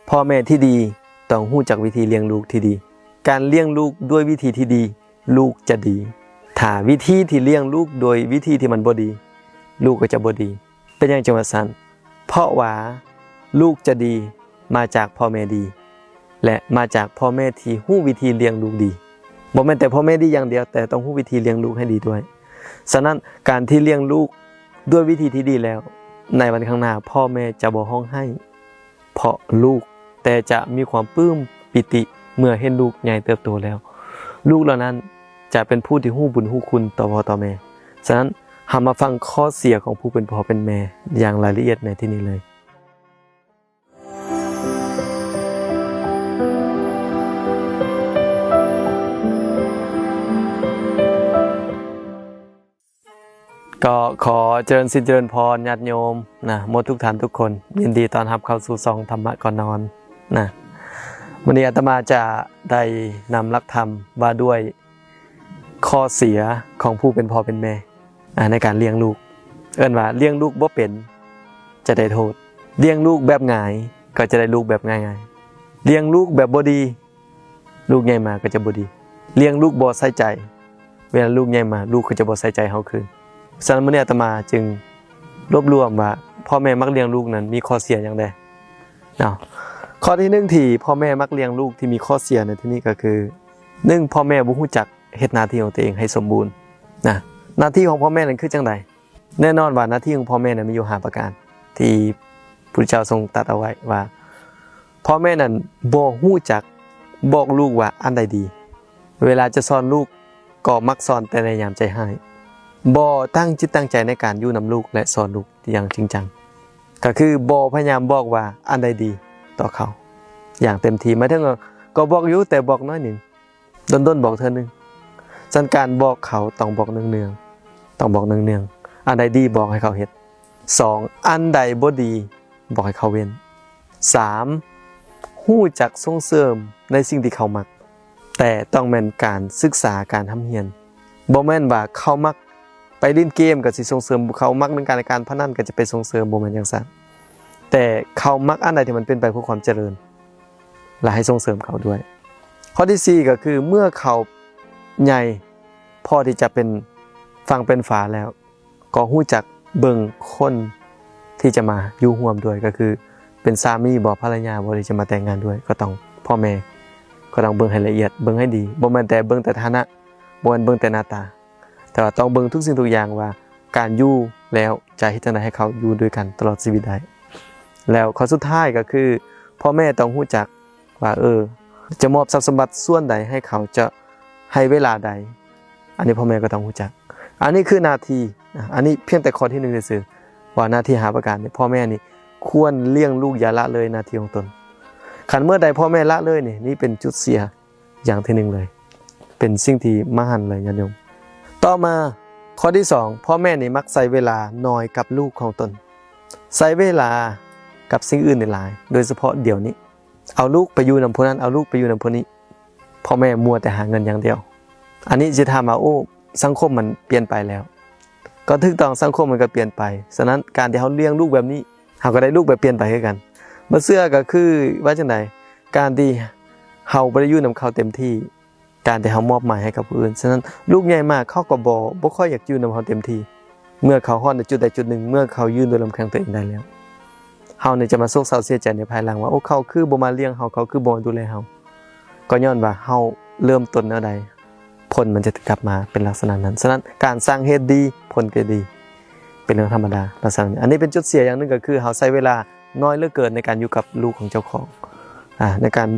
ພໍ່ແມ່ທີ່ດີຕ້ອງຮູ້ຈັກວິທີລ້ຽງລູກທີ່ດີ. ການລ້ຽງລູກດ້ວຍວິທີທີ່ດີ, ລູກຈະດີ. ຖ້າວິທີທີ່ລ້ຽງລູກໂດຍວິທີທີ່ມັນບໍ່ດີ, ລູກກໍຈະບໍ່ດີ. ເປັນຫຍັງຈຶ່ງວ່າຊັ້ນ? ເພາະວ່າລູກຈະດີມາຈາກພໍ່ແມ່ດີ ແລະ ມາຈາກພໍ່ແມ່ທີ່ຮູ້ວິທີລ້ຽງລູກດີ. ບໍ່ແມ່ນແຕ່ພໍ່ແມ່ດີຢ່າງດຽວ, ແຕ່ຕ້ອງຮູ້ວິທີລ້ຽງລູກໃຫ້ດີດ້ວຍ. ສະນັ້ນ, ການທີ່ລ້ຽງລູກດ້ວຍວິທີທີ່ດີແລ້ວ, ໃນວັນຂ້າງໜ້າ ພໍ່ແມ່ຈະບໍ່ຮ້ອງໄຫ້ ເພາະລູກ, ແຕ່ຈະມີຄວາມປຶ້ມປີຕິເມື່ອເຫັນລູກໃຫຍ່ເຕີບໂຕແລ້ວ. ລູກເຫຼົ່ານັ້ນຈະເປັນຜູ້ທີ່ຮູ້ບຸນຮູ້ຄຸນຕໍ່ພໍ່ຕໍ່ແມ່. ສະນັ້ນ, ເຮົາມາຟັງຂໍ້ເສຍຂອງຜູ້ເປັນພໍ່ເປັນແມ່ຢ່າງລາຍລະອຽດໃນທີ່ນີ້ເລີຍ. ກໍຂໍຈະເລີນສິນຈະເລີນພອນຍາດໂຍມນະ ໝົດທຸກທ່ານທຸກຄົນ. ຍິນດີຕ້ອນຮັບເຂົ້າສູ່ຊ່ອງທຳມະກ່ອນນອນນະ. ມື້ນີ້ອາດຕະມາຈະໄດ້ນຳຫຼັກທຳວ່າດ້ວຍຂໍ້ເສຍຂອງຜູ້ເປັນພໍ່ເປັນແມ່ ອາ ໃນການລ້ຽງລູກ. ເອີ້ນວ່າລ້ຽງລູກບໍ່ເປັນຈະໄດ້ໂທດ, ລ້ຽງລູກແບບງ່າຍກໍຈະໄດ້ລູກແບບງ່າຍໆ, ລ້ຽງລູກແບບບໍ່ດີ ລູກໃຫຍ່ມາກໍຈະບໍ່ດີ, ລ້ຽງລູກບໍ່ໃສ່ໃຈ ເວລາລູກໃຫຍ່ມາ ລູກກໍຈະບໍ່ໃສ່ໃຈເຮົາຄືນ. ສະນັ້ນ ມື້ນີ້ອາດຕະມາຈຶ່ງລວບລວມວ່າ ພໍ່ແມ່ມັກລ້ຽງລູກນັ້ນມີຂໍ້ເສຍຫຍັງແດ່ເນາະ. ຂໍ້ທີໜຶ່ງ ທີ່ພໍ່ແມ່ມັກລ້ຽງລູກທີ່ມີຂໍ້ເສຍໃນທີ່ນີ້ກໍຄື ໜຶ່ງ ພໍ່ແມ່ບໍ່ຮູ້ຈັກເຮັດໜ້າທີ່ຂອງຕົວເອງໃຫ້ສົມບູນນະ. ໜ້າທີ່ຂອງພໍ່ແມ່ນັ້ນຄືຈັ່ງໃດ? ແນ່ນອນວ່າໜ້າທີ່ຂອງພໍ່ແມ່ນັ້ນມີຢູ່ຫ້າປະການ ທີ່ພຸດທະເຈົ້າຊົງຕັດເອົາໄວ້ວ່າ ພໍ່ແມ່ນັ້ນບໍ່ຮູ້ຈັກບອກລູກວ່າອັນໃດດີ. ເວລາຈະສອນລູກກໍມັກສອນແຕ່ໃນຍາມໃຈຮ້າຍ, ບໍ່ຕັ້ງຈິດຕັ້ງໃຈໃນການຢູ່ນຳລູກ ແລະ ສອນລູກຢ່າງຈິງຈັງ, ກໍຄືບໍ່ພະຍາຍາມບອກວ່າອັນໃດດີຕໍ່ເຂົາຢ່າງເຕັມທີ່. ໝາຍເຖິງວ່າກໍບອກຢູ່ ແຕ່ບອກໜ້ອຍໜຶ່ງ, ດົນໆບອກເທື່ອໜຶ່ງ. ສະນັ້ນ ການບອກເຂົາຕ້ອງບອກເນືອງໆ, ຕ້ອງບອກເນືອງໆ. ອັນໃດດີບອກໃຫ້ເຂົາເຮັດ. ສອງ ອັນໃດບໍ່ດີບອກໃຫ້ເຂົາເວັ້ນ. ສາມ ຮູ້ຈັກສົ່ງເສີມໃນສິ່ງທີ່ເຂົາມັກ, ແຕ່ຕ້ອງແມ່ນການສຶກສາ, ການຮ່ຳຮຽນ. ບໍ່ແມ່ນວ່າເຂົາມັກໄປຫຼິ້ນເກມກໍຊິສົ່ງເສີມ, ເຂົາມັກເລື່ອງການລະການພະນັນກໍຈະໄປສົ່ງເສີມ, ບໍ່ແມ່ນຈັ່ງຊັ້ນ. ແຕ່ເຂົາມັກອັນໃດທີ່ມັນເປັນໄປເພື່ອຄວາມຈະເລີນ ແລະ ໃຫ້ສົ່ງເສີມເຂົາດ້ວຍ. ຂໍ້ທີສີ່ ກໍຄືເມື່ອເຂົາໃຫຍ່ພໍທີ່ຈະເປັນຝັ່ງເປັນຝາແລ້ວ, ກໍຮູ້ຈັກເບິ່ງຄົນທີ່ຈະມາຢູ່ຮ່ວມດ້ວຍ, ກໍຄືເປັນສາມີບໍ ພັນລະຍາບໍ ທີ່ຈະມາແຕ່ງງານດ້ວຍ, ກໍຕ້ອງ ພໍ່ແມ່ກໍຕ້ອງເບິ່ງໃຫ້ລະອຽດ, ເບິ່ງໃຫ້ດີ, ບໍ່ແມ່ນແຕ່ເບິ່ງແຕ່ຖານະ, ບໍ່ແມ່ນເບິ່ງແຕ່ໜ້າຕາ, ແຕ່ວ່າຕ້ອງເບິ່ງທຸກສິ່ງທຸກຢ່າງວ່າການຢູ່ແລ້ວຈະເຮັດຈັ່ງໃດໃຫ້ເຂົາຢູ່ດ້ວຍກັນຕະຫຼອດຊີວິດໄດ້. ແລ້ວຂໍ້ສຸດທ້າຍກໍຄື ພໍ່ແມ່ຕ້ອງຮູ້ຈັກ ວ່າ ເອີ ຈະມອບຊັບສົມບັດສ່ວນໃດໃຫ້ເຂົາ, ຈະໃຫ້ເວລາໃດ, ອັນນີ້ພໍ່ແມ່ກໍຕ້ອງຮູ້ຈັກ. ອັນນີ້ຄືໜ້າທີ່, ອາ ອັນນີ້ພຽງແຕ່ຂໍ້ທີໜຶ່ງຊື່ໆ ວ່າໜ້າທີ່ຫ້າປະການນີ້ ພໍ່ແມ່ນີ້ຄວນລ້ຽງລູກ, ຢ່າລະເລີຍໜ້າທີ່ຂອງຕົນ. ຄັນເມື່ອໃດພໍ່ແມ່ລະເລີຍນີ້, ນີ້ເປັນຈຸດເສຍຢ່າງທີໜຶ່ງເລີຍ, ເປັນສິ່ງທີ່ມະຫັນເລີຍ ຍາດໂຍມ. ຕໍ່ມາ ຂໍ້ທີສອງ ພໍ່ແມ່ນີ້ມັກໃຊ້ເວລາໜ້ອຍກັບລູກຂອງຕົນ, ໃຊ້ເວລາກັບສິ່ງອື່ນຫຼາຍ, ໂດຍສະເພາະດຽວນີ້ ເອົາລູກໄປຢູ່ນຳຜູ້ນັ້ນ, ເອົາລູກໄປຢູ່ນຳຜູ້ນີ້, ພໍ່ແມ່ມົວແຕ່ຫາເງິນຢ່າງດຽວ. ອັນນີ້ຊິຖາມວ່າ ໂອ້ ສັງຄົມມັນປ່ຽນໄປແລ້ວ. ກໍຖືກຕ້ອງ, ສັງຄົມມັນກໍປ່ຽນໄປ. ສະນັ້ນ ການທີ່ເຮົາລ້ຽງລູກແບບນີ້, ເຮົາກໍໄດ້ລູກແບບປ່ຽນໄປຄືກັນ. ບໍ່ເຊື່ອກໍຄືວ່າຈັ່ງໃດ? ການທີ່ເຮົາບໍ່ໄດ້ຢູ່ນຳເຂົາເຕັມທີ່, ການທີ່ເຮົາມອບໝາຍໃຫ້ກັບຜູ້ອື່ນ. ສະນັ້ນ ລູກໃຫຍ່ມາ ເຂົາກໍບໍ່, ບໍ່ຄ່ອຍຢາກຢູ່ນຳເຮົາເຕັມທີ່. ເມື່ອເຂົາຮອດໃນຈຸດໃດຈຸດໜຶ່ງ, ເມື່ອເຂົາຢືນໂດຍລຳແຂ້ງຕົວເອງໄດ້ແລ້ວ, ເຮົານີ້ຈະມາໂສກເສົ້າເສຍໃຈໃນພາຍຫຼັງວ່າ ໂອ້ ເຂົາຄືບໍ່ມາລ້ຽງເຮົາ, ເຂົາຄືບໍ່ມາດູແລເຮົາ. ກໍຍ້ອນວ່າເຮົາເລີ່ມຕົ້ນແນວໃດ, ຜົນມັນຈະກັບມາເປັນລັກສະນະນັ້ນ. ສະນັ້ນ ການສ້າງເຫດດີ, ຜົນກໍດີ, ເປັນເລື່ອງທຳມະດາລັກສະນະນີ້. ອັນນີ້ເປັນຈຸດເສຍຢ່າງໜຶ່ງ, ກໍຄືເຮົາໃຊ້ເວລາ ນ້ອຍເຫຼືອເກີນໃນການຢູ່ກັບລູກຂອງເຈົ້າຂອງ, ອາ ໃນການ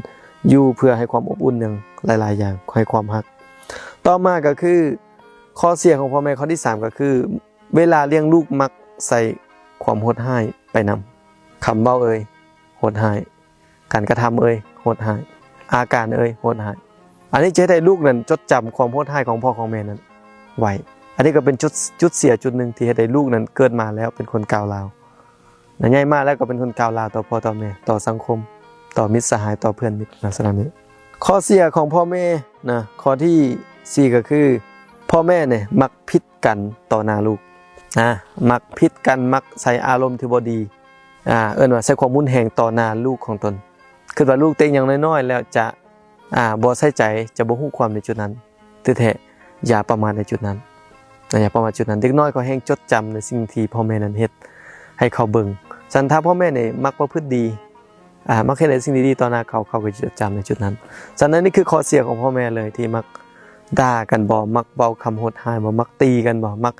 ຢູ່ເພື່ອໃຫ້ຄວາມອົບອຸ່ນຫຍັງຫຼາຍໆຢ່າງ, ໃຫ້ຄວາມຮັກ. ຕໍ່ມາກໍຄື ຂໍ້ເສຍຂອງພໍ່ແມ່ຂໍ້ທີສາມ ກໍຄື ເວລາລ້ຽງລູກມັກໃສ່ຄວາມໂຫດຮ້າຍໄປນຳ. ຄຳເວົ້າເອີຍ ໂຫດຮ້າຍ, ການກະທຳເອີຍ ໂຫດຮ້າຍ, ອາການເອີຍ ໂຫດຮ້າຍ. ອັນນີ້ຈະເຮັດໃຫ້ລູກນັ້ນຈົດຈຳຄວາມໂຫດຮ້າຍຂອງພໍ່ຂອງແມ່ນັ້ນໄວ້. ອັນນີ້ກໍເປັນຈຸດ, ຈຸດເສຍຈຸດໜຶ່ງທີ່ເຮັດໃຫ້ລູກນັ້ນເກີດມາແລ້ວເປັນຄົນກ້າວຮ້າວ. ນະ ໃຫຍ່ມາແລ້ວກໍເປັນຄົນກ້າວຮ້າວຕໍ່ພໍ່ຕໍ່ແມ່, ຕໍ່ສັງຄົມ, ຕໍ່ມິດສະຫາຍ, ຕໍ່ເພື່ອນມິດ ລັກສະນະນີ້. ຂໍ້ເສຍຂອງພໍ່ແມ່ນະ, ຂໍ້ທີສີ່ ກໍຄື ພໍ່ແມ່ນີ້ມັກຜິດກັນຕໍ່ໜ້າລູກ, ນະ ມັກຜິດກັນ, ມັກໃຊ້ອາລົມທີ່ບໍ່ດີ, ອາ ເອີ້ນວ່າໃຊ້ຄວາມຮຸນແຮງຕໍ່ໜ້າລູກຂອງຕົນ. ຄິດວ່າລູກເຕັງຍັງນ້ອຍໆ ແລ້ວຈະ ອ່າ ບໍ່ໃສ່ໃຈ ຈະບໍ່ຮູ້ຄວາມໃນຈຸດນັ້ນ. ທີ່ແທ້ຢ່າປະມາດໃນຈຸດນັ້ນນະ ຢ່າປະມາດຈຸດນັ້ນ. ເດັກນ້ອຍເຂົາແຮ່ງຈົດຈຳໃນສິ່ງທີ່ພໍ່ແມ່ນັ້ນເຮັດໃຫ້ເຂົາເບິ່ງ. ສະນັ້ນ ຖ້າພໍ່ແມ່ນີ້ມັກປະພຶດດີ ອ່າ ມັກເຮັດໃນສິ່ງດີໆຕໍ່ໜ້າເຂົາ ເຂົາກໍຈະຈົດຈຳໃນຈຸດນັ້ນ. ສະນັ້ນ ນີ້ຄືຂໍ້ເສຍຂອງພໍ່ແມ່ເລີຍ ທີ່ມັກດ່າກັນບໍ ມັກເວົ້າຄຳໂຫດຮ້າຍບໍ ມັກຕີກັນບໍ ມັກ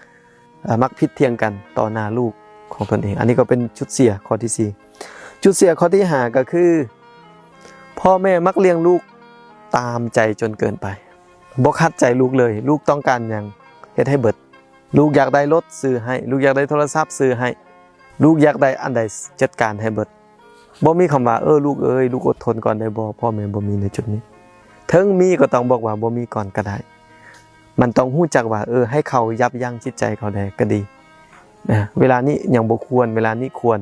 ເອີ ມັກຜິດຖຽງກັນຕໍ່ໜ້າລູກຂອງຕົນເອງ. ອັນນີ້ກໍເປັນຈຸດເສຍຂໍ້ທີສີ່. ຈຸດເສຍຂໍ້ທີຫ້າກໍຄື ພໍ່ແມ່ມັກລ້ຽງລູກຕາມໃຈຈົນເກີນໄປ ບໍ່ຂັດໃຈລູກເລີຍ. ລູກຕ້ອງການຫຍັງ ເຮັດໃຫ້ເບິດ. ລູກຢາກໄດ້ລົດ ຊື້ໃຫ້. ລູກຢາກໄດ້ໂທລະສັບ ຊື້ໃຫ້. ລູກຢາກໄດ້ອັນໃດ ຈັດການໃຫ້ເບິດ. ບໍ່ມີຄຳວ່າ ເອີ ລູກເອີຍ ລູກອົດທົນກ່ອນໄດ້ບໍ່? ພໍ່ແມ່ບໍ່ມີໃນຈຸດນີ້. ເຖິງມີກໍຕ້ອງບອກວ່າບໍ່ມີກ່ອນກໍໄດ້. ມັນຕ້ອງຮູ້ຈັກວ່າ ເອີ ໃຫ້ເຂົາຢັບຢັ້ງຈິດໃຈເຂົາແດ່ກໍດີ. ນະ ເວລານີ້ຍັງບໍ່ຄວນ, ເວລານີ້ຄວນ.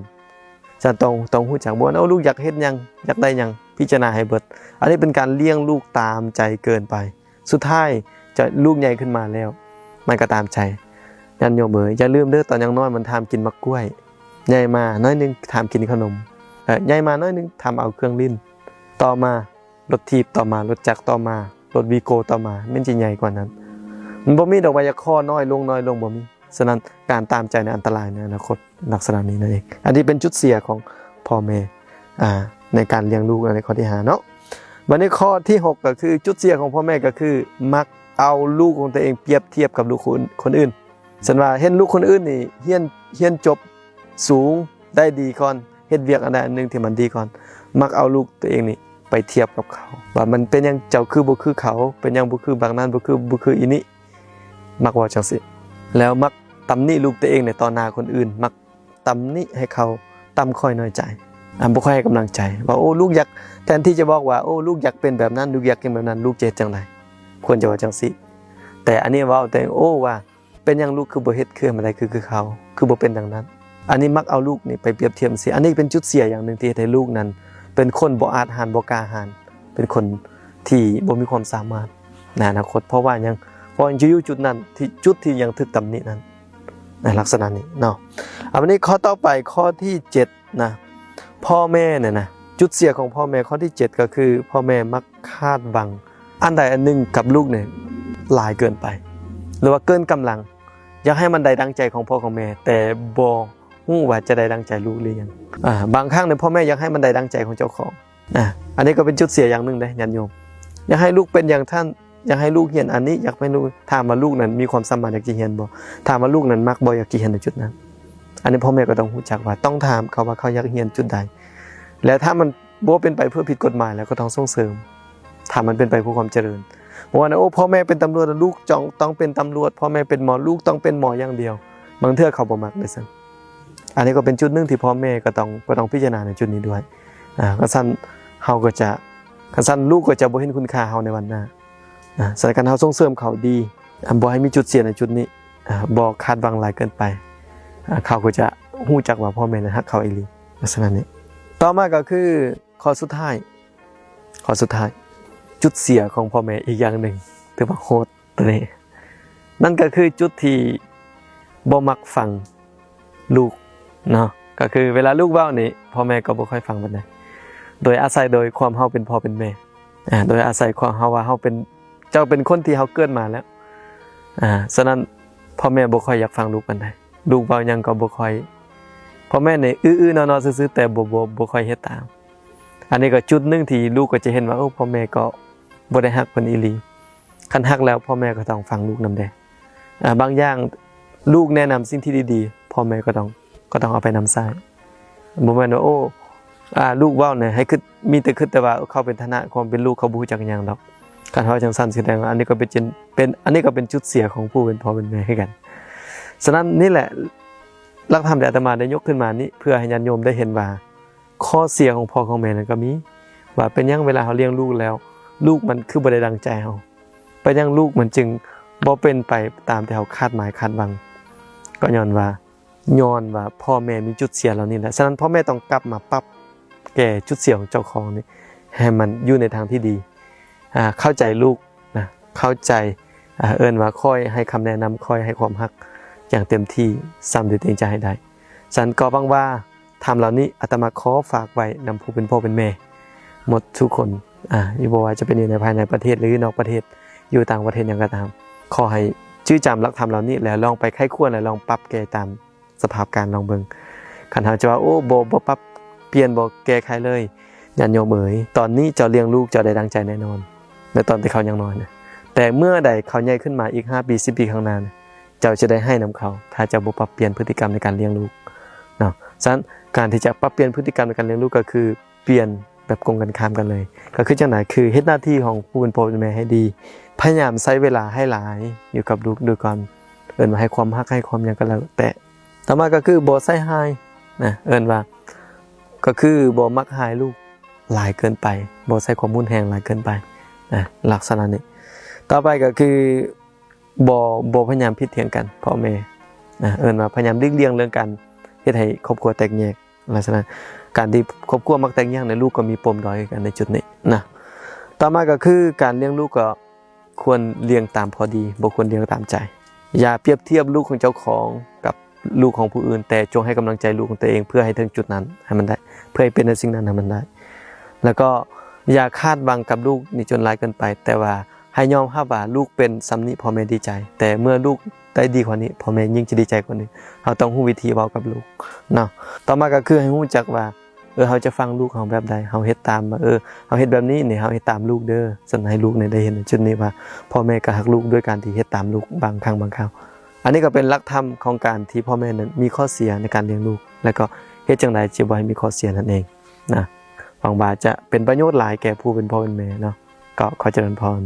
ຈະຕ້ອງ, ຕ້ອງຮູ້ຈັກ ບໍ່ແມ່ນ ໂອ້ ລູກຢາກເຮັດຫຍັງ, ຢາກໄດ້ຫຍັງ, ພິຈາລະນາໃຫ້ເບິດ. ອັນນີ້ເປັນການລ້ຽງລູກຕາມໃຈເກີນໄປ. ສຸດທ້າຍຈະ ລູກໃຫຍ່ຂຶ້ນມາແລ້ວ ມັນກໍຕາມໃຈ. ຍາດໂຍມເອີຍ, ຢ່າລືມເດີ, ຕອນຍັງນ້ອຍມັນຖາມກິນໝາກກ້ວຍ, ໃຫຍ່ມາໜ້ອຍໜຶ່ງຖາມກິນຂະໜົມ, ເອີ ໃຫຍ່ມາໜ້ອຍໜຶ່ງຖາມເອົາເຄື່ອງຫຼິ້ນ, ຕໍ່ມາລົດຖີບ, ຕໍ່ມາລົດຈັກ, ຕໍ່ມາລົດວີໂກ້, ຕໍ່ມາແມ່ນຊິໃຫຍ່ກວ່ານັ້ນ. ມັນບໍ່ມີດອກວ່າຢາກຂໍນ້ອຍລົງ, ນ້ອຍລົງ, ບໍ່ມີ. ສະນັ້ນ ການຕາມໃຈໃນອັນຕະລາຍໃນອະນາຄົດລັກສະນະນີ້ນັ້ນເອງ. ອັນນີ້ເປັນຈຸດເສຍຂອງພໍ່ແມ່ ອ່າ ໃນການລ້ຽງລູກ ໃນຂໍ້ທີຫ້າເນາະ. ບັດນີ້ຂໍ້ທີຫົກ ກໍຄືຈຸດເສຍຂອງພໍ່ແມ່ ກໍຄືມັກເອົາລູກຂອງຕົວເອງປຽບທຽບກັບລູກຄົນ, ຄົນອື່ນ. ເຊັ່ນວ່າເຫັນລູກຄົນອື່ນນີ້ຮຽນ, ຮຽນຈົບສູງ ໄດ້ດີກ່ອນ, ເຮັດວຽກອັນໃດອັນໜຶ່ງທີ່ມັນດີກ່ອນ, ມັກເອົາລູກຕົວເອງນີ້ໄປທຽບກັບເຂົາ ວ່າມັນເປັນຫຍັງເຈົ້າຄືບໍ່ຄືເຂົາ, ເປັນຫຍັງບໍ່ຄືບັກນັ້ນ, ບໍ່ຄື, ບໍ່ຄືອີນີ້. ມັກເວົ້າຈັ່ງຊີ້ ແລ້ວມັກຕຳໜິລູກຕົວເອງໃນຕໍ່ໜ້າຄົນອື່ນ, ມັກຕຳໜິໃຫ້ເຂົາຕ່ຳຂ້ອຍນ້ອຍໃຈ, ອ່າ ບໍ່ຄ່ອຍໃຫ້ກຳລັງໃຈ ວ່າ ໂອ້ ລູກຢາກ, ແທນທີ່ຈະບອກວ່າ ໂອ້ ລູກຢາກເປັນແບບນັ້ນ, ລູກຢາກເປັນແບບນັ້ນ, ລູກຈະເຮັດຈັ່ງໃດ? ຄວນຈະເວົ້າຈັ່ງຊີ້. ແຕ່ອັນນີ້ເວົ້າແຕ່ ໂອ້ ວ່າເປັນຫຍັງລູກຄືບໍ່ເຮັດຄືໃຫ້ມັນໄດ້ຄື, ຄືເຂົາ, ຄືບໍ່ເປັນດັ່ງນັ້ນ? ອັນນີ້ມັກເອົາລູກນີ້ໄປປຽບທຽບຊີ້. ອັນນີ້ເປັນຈຸດເສຍຢ່າງໜຶ່ງທີ່ເຮັດໃຫ້ລູກນັ້ນເປັນຄົນບໍ່ອາດຫານ, ບໍ່ກ້າຫານ, ເປັນຄົນທີ່ບໍ່ມີຄວາມສາມາດໃນອະນາຄົດ. ເພາະວ່າຫຍັງ? ເພາະຍັງຈະຢູ່ຈຸດນັ້ນ, ທີ່ ຈຸດທີ່ຍັງຖືກຕຳໜິນັ້ນ ນະ ລັກສະນະນີ້ເນາະ. ເອົາ ບັດນີ້ຂໍ້ຕໍ່ໄປ ຂໍ້ທີເຈັດນະ ພໍ່ແມ່ນີ້ນະ ຈຸດເສຍຂອງພໍ່ແມ່ ຂໍ້ທີເຈັດ ກໍຄືພໍ່ແມ່ມັກຄາດຫວັງອັນໃດອັນໜຶ່ງກັບລູກນີ້ຫຼາຍເກີນໄປ ຫຼືວ່າເກີນກຳລັງ. ຢາກໃຫ້ມັນໄດ້ດັ່ງໃຈຂອງພໍ່ຂອງແມ່ ແຕ່ບໍ່ຮູ້ວ່າຈະໄດ້ດັ່ງໃຈລູກຫຼືຍັງ. ອ່າ ບາງຄັ້ງນີ້ພໍ່ແມ່ຢາກໃຫ້ມັນໄດ້ດັ່ງໃຈຂອງເຈົ້າຂອງ. ອ່າ ອັນນີ້ກໍເປັນຈຸດເສຍຢ່າງໜຶ່ງເດ້ຍາດໂຍມ. ຢາກໃຫ້ລູກເປັນຢ່າງທ່ານ, ຢາກໃຫ້ລູກຮຽນອັນນີ້, ຢາກໃຫ້ລູກ, ຖາມວ່າລູກນັ້ນມີຄວາມສາມາດຢາກຈະຮຽນບໍ່? ຖາມວ່າລູກນັ້ນມັກບໍ່ ຢາກຈະຮຽນໃນຈຸດນັ້ນ? ອັນນີ້ພໍ່ແມ່ກໍຕ້ອງຮູ້ຈັກວ່າ ຕ້ອງຖາມເຂົາວ່າເຂົາຢາກຮຽນຈຸດໃດ ແລະ ຖ້າມັນບໍ່ເປັນໄປເພື່ອຜິດກົດໝາຍ ແລ້ວກໍຕ້ອງສົ່ງເສີມ. ຖ້າມັນເປັນໄປເພື່ອຄວາມຈະເລີນ, ບໍ່ວ່າ ໂອ້ ພໍ່ແມ່ເປັນຕຳຫຼວດ ລູກຕ້ອງ, ຕ້ອງເປັນຕຳຫຼວດ, ພໍ່ແມ່ເປັນໝໍ ລູກຕ້ອງເປັນໝໍຢ່າງດຽວ. ບາງເທື່ອເຂົາບໍ່ມັກເດ້ຊັ້ນ. ອັນນີ້ກໍເປັນຈຸດໜຶ່ງທີ່ພໍ່ແມ່ກໍຕ້ອງ, ກໍຕ້ອງພິຈາລະນາໃນຈຸດນີ້ດ້ວຍ. ອ່າ ຄັນຊັ້ນເຮົາກໍຈະ, ຄັນຊັ້ນລູກກໍຈະບໍ່ເຫັນຄຸນຄ່າເຮົາໃນວັນໜ້າ. ອ່າ ສະນັ້ນ ຄັນເຮົາສົ່ງເສີມເຂົາດີ, ອ່າ ບໍ່ໃຫ້ມີຈຸດເສຍໃນຈຸດນີ້, ອ່າ ບໍ່ຄາດຫວັງຫຼາຍເກີນໄປ, ອ່າ ເຂົາກໍຈະຮູ້ຈັກວ່າພໍ່ແມ່ນັ້ນຮັກເຂົາອີ່ຫຼີ. ລັກສະນະນີ້. ຕໍ່ມາກໍຄືຂໍ້ສຸດທ້າຍ, ຂໍ້ສຸດທ້າຍ ຈຸດເສຍຂອງພໍ່ແມ່ອີກຢ່າງໜຶ່ງ ຖືວ່າໂຫດ ຕົວນີ້ ນັ້ນກໍຄືຈຸດທີ່ບໍ່ມັກຟັງລູກເນາະ. ກໍຄືເວລາລູກເວົ້ານີ້ ພໍ່ແມ່ກໍບໍ່ຄ່ອຍຟັງປານໃດ ໂດຍອາໄສໂດຍຄວາມເຮົາເປັນພໍ່ເປັນແມ່, ອ່າ ໂດຍອາໄສຄວາມເຮົາວ່າເຮົາເປັນ, ເຈົ້າເປັນຄົນທີ່ເຮົາເກີດມາແລ້ວ. ອ່າ ສະນັ້ນ ພໍ່ແມ່ບໍ່ຄ່ອຍຢາກຟັງລູກປານໃດ, ລູກເວົ້າຫຍັງກໍບໍ່ຄ່ອຍ, ພໍ່ແມ່ນີ້ອື້ໆ ນໍໆ ຊື່ໆ ແຕ່ບໍ່, ບໍ່, ບໍ່ຄ່ອຍເຮັດຕາມ. ອັນນີ້ກໍຈຸດໜຶ່ງທີ່ລູກກໍຈະເຫັນວ່າ ໂອ້ ພໍ່ແມ່ກໍບໍ່ໄດ້ຮັກເພິ່ນອີ່ຫຼີ. ຄັນຮັກແລ້ວ ພໍ່ແມ່ກໍຕ້ອງຟັງລູກນຳເດ້. ອ່າ ບາງຢ່າງລູກແນະນຳສິ່ງທີ່ດີໆ ພໍ່ແມ່ກໍຕ້ອງ, ກໍຕ້ອງເອົາໄປນຳໃຊ້. ບໍ່ແມ່ນວ່າ ໂອ້ ອ່າ ລູກເວົ້ານີ້ໃຫ້ຄິດ, ມີແຕ່ຄິດແຕ່ວ່າເຂົາເປັນຖານະຄວາມເປັນລູກ ເຂົາບໍ່ຮູ້ຈັກຫຍັງດອກ. ຄັນເວົ້າຈັ່ງຊັ້ນ ສະແດງວ່າອັນນີ້ກໍເປັນ, ເປັນ, ອັນນີ້ກໍເປັນຈຸດເສຍຂອງຜູ້ເປັນພໍ່ເປັນແມ່ຄືກັນ. ສະນັ້ນ ນີ້ແຫຼະ ຫຼັກທຳທີ່ອາດຕະມາໄດ້ຍົກຂຶ້ນມານີ້ ເພື່ອໃຫ້ຍາດໂຍມໄດ້ເຫັນວ່າ ຂໍ້ເສຍຂອງພໍ່ຂອງແມ່ນັ້ນກໍມີ, ວ່າເປັນຫຍັງເວລາເຮົາລ້ຽງລູກແລ້ວ ລູກມັນຄືບໍ່ໄດ້ດັ່ງໃຈເຮົາ, ເປັນຫຍັງລູກມັນຈຶ່ງບໍ່ເປັນໄປຕາມທີ່ເຮົາຄາດໝາຍຄາດຫວັງ. ກໍຍ້ອນວ່າ, ຍ້ອນວ່າພໍ່ແມ່ມີຈຸດເສຍເຫຼົ່ານີ້ແຫຼະ. ສະນັ້ນ ພໍ່ແມ່ຕ້ອງກັບມາປັບແກ້ຈຸດເສຍຂອງເຈົ້າຂອງນີ້ ໃຫ້ມັນຢູ່ໃນທາງທີ່ດີ. ອ່າ ເຂົ້າໃຈລູກນະ, ເຂົ້າໃຈ, ອ່າ ເອີ້ນວ່າຄອຍໃຫ້ຄຳແນະນຳ, ຄອຍໃຫ້ຄວາມຮັກຢ່າງເຕັມທີ່ສ່ຳທີ່ຕົວເອງຈະໃຫ້ໄດ້. ສະນັ້ນກໍຫວັງວ່າ ທຳເຫຼົ່ານີ້ອາດຕະມາຂໍຝາກໄວ້ນຳຜູ້ເປັນພໍ່ເປັນແມ່, ໝົດທຸກຄົນ ອາ ບໍ່ວ່າຈະເປັນຢູ່ໃນພາຍໃນປະເທດ ຫຼື ນອກປະເທດ ຢູ່ຕ່າງປະເທດຫຍັງກໍຕາມ ຂໍໃຫ້ຈື່ຈຳຫຼັກທຳເຫຼົ່ານີ້ ແລ້ວລອງໄປໄຂ້ຄວນ ແລ້ວລອງປັບແກ້ຕາມສະພາບການລອງເບິ່ງ. ຄັນເຮົາຈະວ່າ ໂອ້ ບໍ່ ບໍ່ປັບປ່ຽນ ບໍ່ແກ້ໄຂເລີຍ ຍາດໂຍມເອີຍ, ຕອນນີ້ເຈົ້າລ້ຽງລູກເຈົ້າໄດ້ດັ່ງໃຈແນ່ນອນ ໃນຕອນທີ່ເຂົາຍັງນ້ອຍນະ, ແຕ່ເມື່ອໃດເຂົາໃຫຍ່ຂຶ້ນມາອີກຫ້າປີ ສິບປີຂ້າງໜ້ານະ ເຈົ້າຈະໄດ້ໄຫ້ນຳເຂົາ ຖ້າເຈົ້າບໍ່ປັບປ່ຽນພຶດຕິກຳໃນການລ້ຽງລູກເນາະ. ສະນັ້ນ ການທີ່ຈະປັບປ່ຽນພຶດຕິກຳໃນການລ້ຽງລູກ ກໍຄືປ່ຽນແບບກົງກັນຂ້າມກັນເລີຍ. ກໍຄືຈັ່ງໃດ? ຄືເຮັດໜ້າທີ່ຂອງຜູ້ເປັນພໍ່ເປັນແມ່ໃຫ້ດີ, ພະຍາຍາມໃຊ້ເວລາໃຫ້ຫຼາຍຢູ່ກັບລູກດ້ວຍການ ເອີ້ນວ່າໃຫ້ຄວາມຮັກ ໃຫ້ຄວາມຫຍັງກໍແລ້ວແຕ່. ຕໍ່ມາກໍຄືບໍ່ໃສ່ຮ້າຍນະ, ເອີ້ນວ່າ ກໍຄືບໍ່ມັກຮ້າຍລູກຫຼາຍເກີນໄປ, ບໍ່ໃຊ້ຄວາມຮຸນແຮງຫຼາຍເກີນໄປນະ ລັກສະນະນີ້. ຕໍ່ໄປກໍຄືບໍ່ ບໍ່ພະຍາຍາມຜິດຖຽງກັນພໍ່ແມ່ນະ, ເອີ້ນວ່າພະຍາຍາມຫຼີກລ່ຽງເລື່ອງການເຮັດໃຫ້ຄອບຄົວແຕກແຍກ. ລັກສະນະການທີ່ຄອບຄົວມັກແຕກແຍກໃນ ລູກກໍມີປົມດ້ອຍຄືກັນໃນຈຸດນີ້ນະ. ຕໍ່ມາກໍຄືການລ້ຽງລູກກໍຄວນລ້ຽງຕາມພໍດີ, ບໍ່ຄວນລ້ຽງຕາມໃຈ. ຢ່າປຽບທຽບລູກຂອງເຈົ້າຂອງກັບລູກຂອງຜູ້ອື່ນ, ແຕ່ຈົ່ງໃຫ້ກຳລັງໃຈລູກຂອງຕົວເອງ ເພື່ອໃຫ້ເຖິງຈຸດນັ້ນໃຫ້ມັນໄດ້, ເພື່ອໃຫ້ເປັນໃນສິ່ງນັ້ນໃຫ້ມັນໄດ້. ແລ້ວກໍຢ່າຄາດຫວັງກັບລູກນີ້ຈົນຫຼາຍເກີນໄປ, ແຕ່ວ່າໃຫ້ຍອມຮັບວ່າລູກເປັນສ່ຳນີ້ພໍ່ແມ່ດີໃຈ, ແຕ່ເມື່ອລູກໄດ້ດີກວ່ານີ້ ພໍ່ແມ່ຍິ່ງຈະດີໃຈກວ່ານີ້. ເຮົາຕ້ອງຮູ້ວິທີເວົ້າກັບລູກເນາະ. ຕໍ່ມາກໍຄືໃຫ້ຮູ້ຈັກວ່າ ເອີ ເຮົາຈະຟັງລູກເຮົາແບບໃດ, ເຮົາເຮັດຕາມວ່າ ເອີ ເຮົາເຮັດແບບນີ້ນີ້ ເຮົາເຮັດຕາມລູກເດີ. ສະນັ້ນໃຫ້ລູກນີ້ໄດ້ເຫັນໃນຈຸດນີ້ວ່າ ພໍ່ແມ່ກໍຮັກລູກດ້ວຍການທີ່ເຮັດຕາມລູກບາງຄັ້ງບາງຄາວ. ອັນນີ້ກໍເປັນຫຼັກທຳຂອງການທີ່ພໍ່ແມ່ນັ້ນມີຂໍ້ເສຍໃນການລ້ຽງລູກ ແລະ ກໍເຮັດຈັ່ງໃດຈະບໍ່ໃຫ້ມີຂໍ້ເສຍນັ້ນເອງນະ. ຫວັງວ່າຈະເປັນປະໂຫຍດຫຼາຍແກ່ຜູ້ເປັນພໍ່ເປັນແມ່ເນາະ. ກໍຂໍຈະເລີນພອນ.